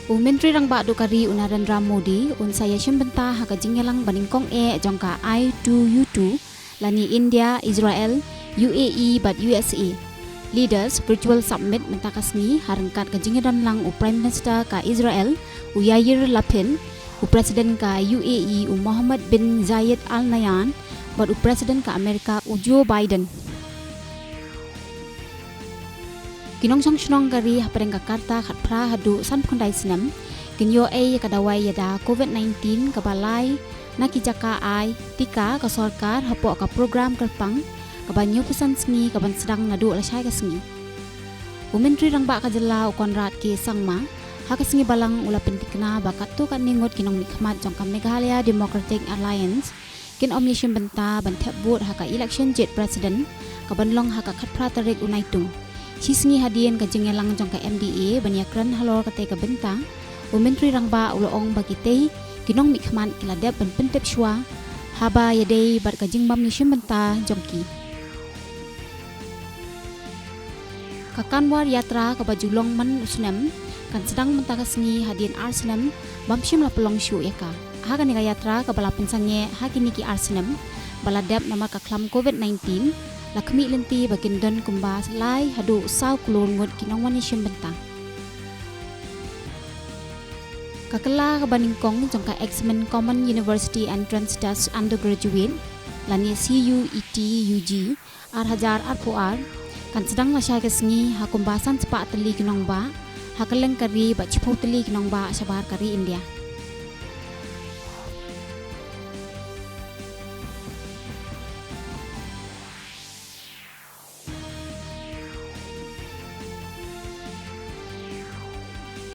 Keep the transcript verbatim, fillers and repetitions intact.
U Myntri Rangbah duh ka ri u Narendra Modi un sa ïashim bynta ha ka jingïalang banyngkong eh jong ka I two U two lane India, Israel, U A E bad U S A Leaders Virtual Summit mynta ka sngi ha ryngkat ka jingïadon lang u Prime Minister ka Israel u Yair Lapid, u President ka U A E u Mohammed bin Zayed Al Nahyan bad u President ka Amerika u Joe Biden. Ki nongshong shnong ka ri hapdeng ka rta khatphra haduh sanphew khyndai snem kin ïoh ei ïa ka dawai ïada COVID nineteen kaba lai na ki jaka ai tika ka sorkar hapoh ka program kyrpang kaba hynñiewphew san sngi kaban sdang naduh lashai ka sngi. U Myntri Rangbah ka jylla u Conrad K Sangma ha ka sngi Balang u la pyntikna ba katto katne ngut ki nongmihkhmat jong ka Meghalaya Democratic Alliance kin ym ïashim bynta ban thep vote ha ka election jied President kaban long ha ka khatphra tarik u Naitung. Shisngi hadien ka jingïalang jong ka M D A ban ïakren halor katei ka bynta, u Myntri Rangbah u la ong ba kitei ki nongmihkhmat ki la dep ban pyntip shuwa haba ïadei bad ka jingbym ïashim bynta jong ki. Ka Kanwar Yatra kaba ju long man u snem kan sdang mynta ka sngi hadien ar snem bym shym la pynlong shuh ïa ka. Ha kane ka yatra kaba la pynsangeh ha kine ki ar snem ba la dep namar ka khlam COVID nineteen, la khmih lynti ba kin don kumba lai haduh saw klur ngut ki nongwan ïashim bynta. Ka kylla kaba nyngkong jong ka Examen Common University Entrance Test Undergraduate lane C U E T U G ar hajar arphew ar kan sdang lashai ka sngi ha kumba san spah tylli ki nongbah ha kylleng ka ri bad shiphew tylli ki nongbah shabar ka ri India.